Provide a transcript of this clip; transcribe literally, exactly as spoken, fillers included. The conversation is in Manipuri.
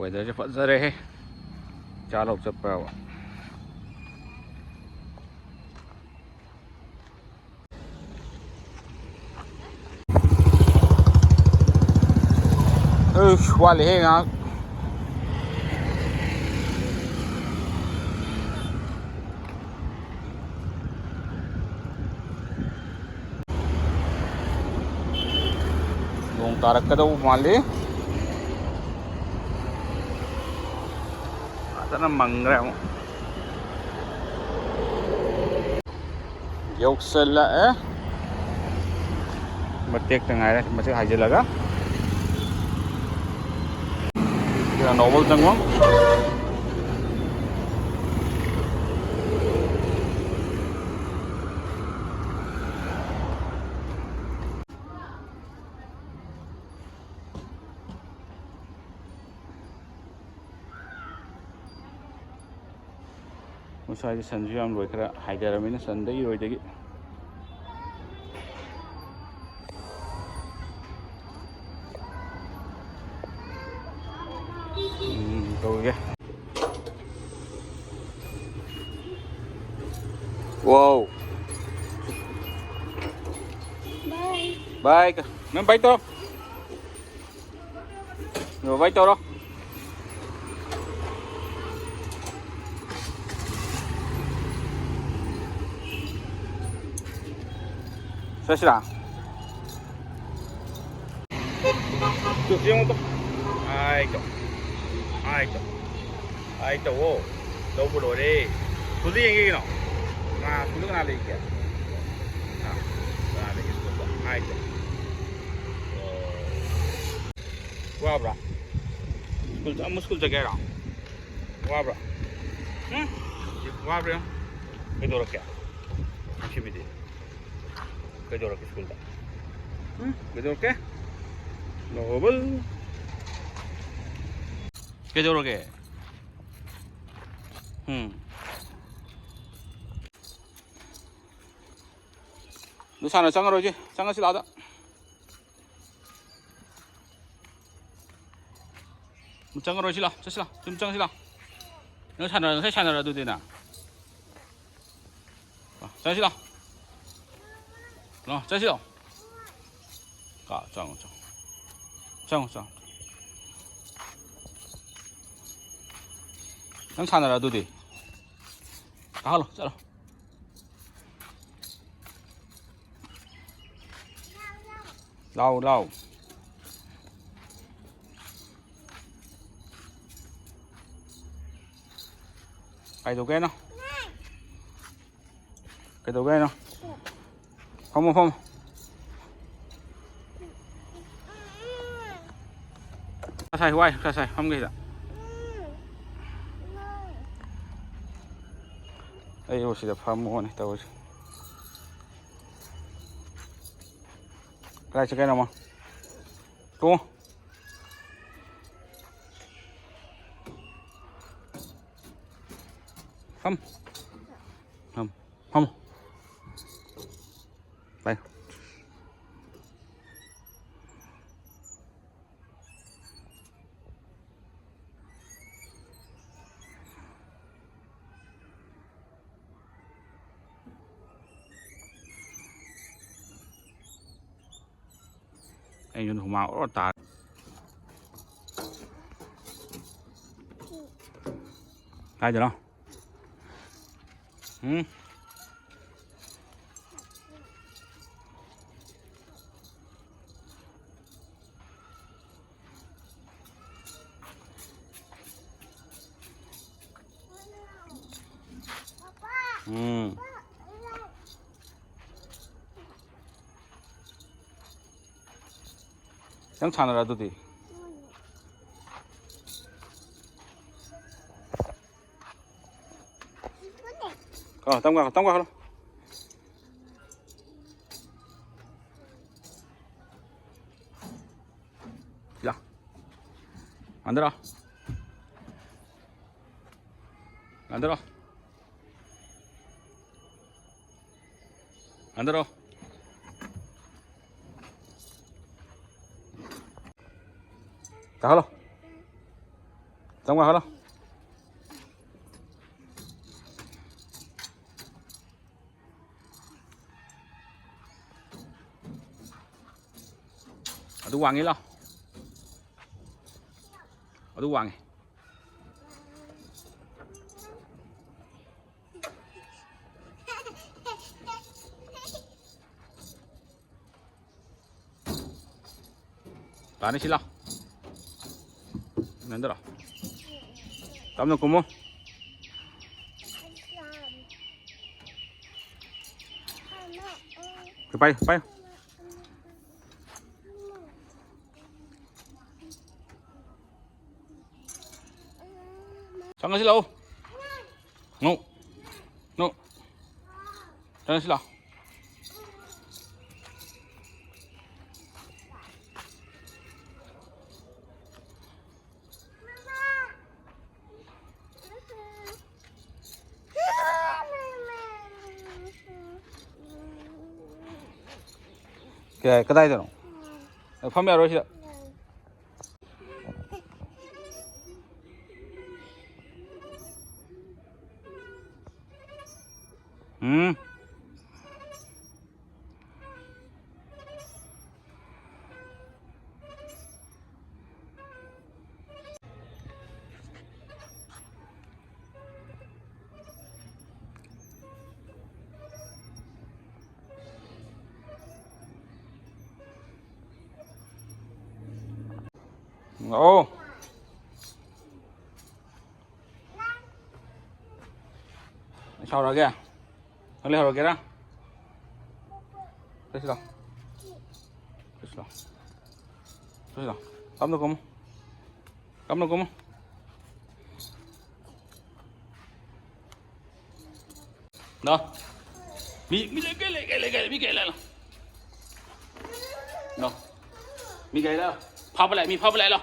Weatherꯁꯦ ꯐꯖꯔꯦꯍꯦ꯫ ꯆꯥ ꯂꯧ ꯆꯠꯄ꯭ꯔꯕ? ꯑꯩꯁ, ꯋꯥꯠꯂꯤꯍꯦ ꯉꯥꯏꯍꯥꯛ꯫ ꯅꯣꯡ ꯇꯥꯔꯛꯀꯗꯧꯕ ꯃꯥꯜꯂꯤ꯫ ꯐꯖꯅ ꯃꯪꯈ꯭ꯔꯦ ꯑꯃꯨꯛ꯫ ꯌꯧꯁꯜꯂꯛꯑꯦ꯫ ꯃꯇꯦꯛꯇ ꯉꯥꯏꯔꯦ, ꯃꯇꯦꯛ ꯍꯥꯏꯖꯤꯜꯂꯒ꯫ ꯁꯤꯅ ꯅꯣꯕꯜ ꯆꯪꯐꯝ꯫ ꯉꯁꯥꯏꯗꯤ ꯁꯟꯁꯨ ꯌꯥꯝ ꯂꯣꯏ, ꯈꯔ ꯍꯥꯏꯊꯔꯝꯃꯤꯅ ꯁꯟꯗ ꯏꯔꯣꯏꯗꯒꯤ꯫ ꯎꯝ, ꯇꯧꯔꯒꯦ꯫ ꯋꯥꯎ꯫ ꯕꯥꯏ꯫ ꯕꯥꯏ꯫ ꯅꯪ ꯕꯥꯏ ꯇꯧꯔꯣ꯫ ꯕꯥꯏ ꯇꯧꯔꯣ꯫ ꯆꯠꯁꯤꯔꯥ? ꯇꯨ, ꯌꯦꯡꯉꯨ ꯇꯨ꯫ ꯑꯥꯏ ꯇꯧ꯫ ꯑꯥꯏ ꯇꯧ꯫ ꯑꯥꯏ ꯇꯧꯋꯣ꯫ ꯂꯧꯕ ꯂꯣꯏꯔꯦ꯫ ꯁ꯭ꯀꯨꯜꯗ ꯌꯦꯡꯒꯦ ꯀꯩꯅꯣ꯫ ꯀꯅꯥ, ꯁ꯭ꯀꯨꯜꯗ ꯀꯅꯥ ꯂꯩꯒꯦ? ꯑꯥ, ꯀꯅꯥ ꯂꯩꯒꯦ ꯁ꯭ꯀꯨꯜꯗ? ꯑꯥꯏ ꯇꯧ꯫ ꯑꯣ꯫ ꯋꯥꯕ꯭ꯔꯥ? ꯁ꯭ꯀꯨꯜ, ꯑꯃꯨꯛ ꯁ꯭ꯀꯨꯜ ꯆꯠꯀꯦ ꯍꯥꯏꯔꯣ? ꯋꯥꯕ꯭ꯔꯥ? ꯎꯝ? ꯋꯥꯕ꯭ꯔꯥ? ꯀꯩꯗꯧꯔꯛꯀꯦ? ꯉꯁꯤꯕꯨꯗꯤ꯫ ꯀꯩꯗꯧꯔꯛꯀꯦ ꯁ꯭ꯀꯨꯜꯗ? ꯎꯝ? ꯀꯩꯗꯧꯔꯛꯀꯦ? ꯅꯣꯕꯜ꯫ ꯀꯩꯗꯧꯔꯒꯦ? ꯎꯝ꯫ ꯑꯗꯨ ꯁꯥꯟꯅ ꯆꯪꯉꯔꯣꯏꯁꯦ꯫ ꯆꯪꯉꯁꯤ ꯂꯥꯛꯑꯗ꯫ ꯆꯪꯉꯔꯣꯏ, ꯁꯤ ꯂꯥꯎ, ꯆꯠꯁꯤ ꯂꯥꯎ, ꯁꯨꯝ ꯆꯪꯁꯤ ꯂꯥꯎ꯫ ꯅꯪ ꯁꯥꯟꯅꯔ-, ꯉꯁꯥꯏ ꯁꯥꯟꯅꯔ ꯑꯗꯨꯗꯤ ꯅꯪ꯫ ꯂꯥꯎ, ꯆꯪꯁꯤ ꯂꯥꯎ꯫ ꯂꯥꯎ, ꯆꯪꯁꯤ ꯂꯥꯎ꯫ ꯀꯥ, ꯆꯪꯉꯣ, ꯆꯪꯉꯣ꯫ ꯆꯪꯉꯣ, ꯆꯪꯉꯣ꯫ ꯅꯪ ꯁꯥꯟꯅꯔ ꯑꯗꯨꯗꯤ꯫ ꯀꯥꯍꯜꯂꯣ, ꯆꯠꯂꯣ꯫ ꯂꯥꯎ, ꯂꯥꯎ꯫ ꯀꯩꯗꯧꯒꯦ ꯍꯥꯏꯅꯣ? ꯀꯩꯗꯧꯒꯦ ꯍꯥꯏꯅꯣ? ꯐꯝꯃꯣ, ꯐꯝꯃꯣ꯫ ꯉꯁꯥꯏ ꯋꯥꯏ, ꯉꯁꯥꯏ ꯐꯝꯒꯦ ꯁꯤꯗ꯫ ꯑꯩꯕꯨ ꯁꯤꯗ ꯐꯝꯃꯣꯅꯦ ꯇꯧꯔꯤꯁꯦ꯫ ꯀꯗꯥꯏ ꯆꯠꯀꯦ ꯍꯥꯏꯅꯣ ꯑꯃ? ꯇꯣꯡꯉꯣ꯫ ꯐꯝ꯫ ꯐꯝ꯫ ꯐꯝꯃꯣ꯫ ꯄꯥꯏ꯫ ꯑꯩꯁꯨ ꯍꯨꯃꯥꯡ ꯑꯣꯔꯣ ꯇꯥꯔꯦ꯫ ꯀꯥꯏꯗꯅꯣ? ꯎꯝ꯫ ꯎꯝ꯫ ꯅꯪ ꯁꯥꯟꯅꯔ ꯑꯗꯨꯗꯤ꯫ ꯀꯣ, ꯇꯝ ꯀꯥꯈꯠꯂꯣ, ꯇꯝ ꯀꯥꯈꯠꯂꯣ꯫ ꯌꯥ꯫ ꯉꯟꯊꯔꯣ꯫ ꯉꯟꯊꯔꯣ꯫ ꯉꯟꯊꯔꯣ꯫ ꯀꯥꯈꯠꯂꯣ꯫ ꯆꯪꯉꯣ ꯍꯥꯏꯔꯣ꯫ ꯑꯗꯨ ꯋꯥꯡꯉꯤ ꯂꯥꯎ꯫ ꯑꯗꯨ ꯋꯥꯡꯉꯤ꯫ ꯇꯥꯅꯤ ꯁꯤ ꯂꯥꯎ꯫ ꯅꯟꯗꯔꯣ꯫ ꯇꯞꯅ ꯀꯨꯝꯃꯨ꯫ ꯄꯥꯏꯌꯨ, ꯄꯥꯏꯌꯨ꯫ ꯆꯪꯉꯁꯤ ꯂꯥꯛꯑꯣ꯫ ꯅꯣ꯫ ꯅꯣ꯫ ꯆꯪꯉꯁꯤ ꯂꯥꯛꯑꯣ꯫ ꯀ-, ꯀꯗꯥꯏꯗꯅꯣ? ꯐꯝ ꯌꯥꯔꯣꯏ ꯁꯤꯗ꯫ ꯎꯝ꯫ ꯂꯥꯛꯑꯣ꯫ ꯑꯩ ꯁꯥꯎꯔꯛꯑꯒꯦ? ꯅꯪ ꯂꯩꯍꯧꯔꯒꯦꯔꯥ? ꯆꯠꯁꯤ ꯂꯥꯎ꯫ ꯆꯠꯁꯤ ꯂꯥꯎ꯫ ꯆꯠꯁꯤ ꯂꯥꯎ꯫ ꯇꯞꯅ ꯀꯨꯝꯃꯨ꯫ ꯇꯞꯅ ꯀꯨꯝꯃꯨ꯫ ꯂꯥꯎ꯫ ꯃꯤ, ꯃꯤ ꯂꯩ, ꯀꯩ ꯂꯩ, ꯀꯩ ꯂꯩ, ꯀꯩ ꯂꯩ, ꯃꯤ ꯀꯩ ꯂꯩ, ꯂꯥꯎ꯫ ꯂꯥꯎ꯫ ꯃꯤ ꯀꯩ ꯂꯩ? ꯐꯥꯕ ꯂꯥꯛꯑꯦ, ꯃꯤ ꯐꯥꯕ ꯂꯥꯛꯑꯦ, ꯂꯥꯎ꯫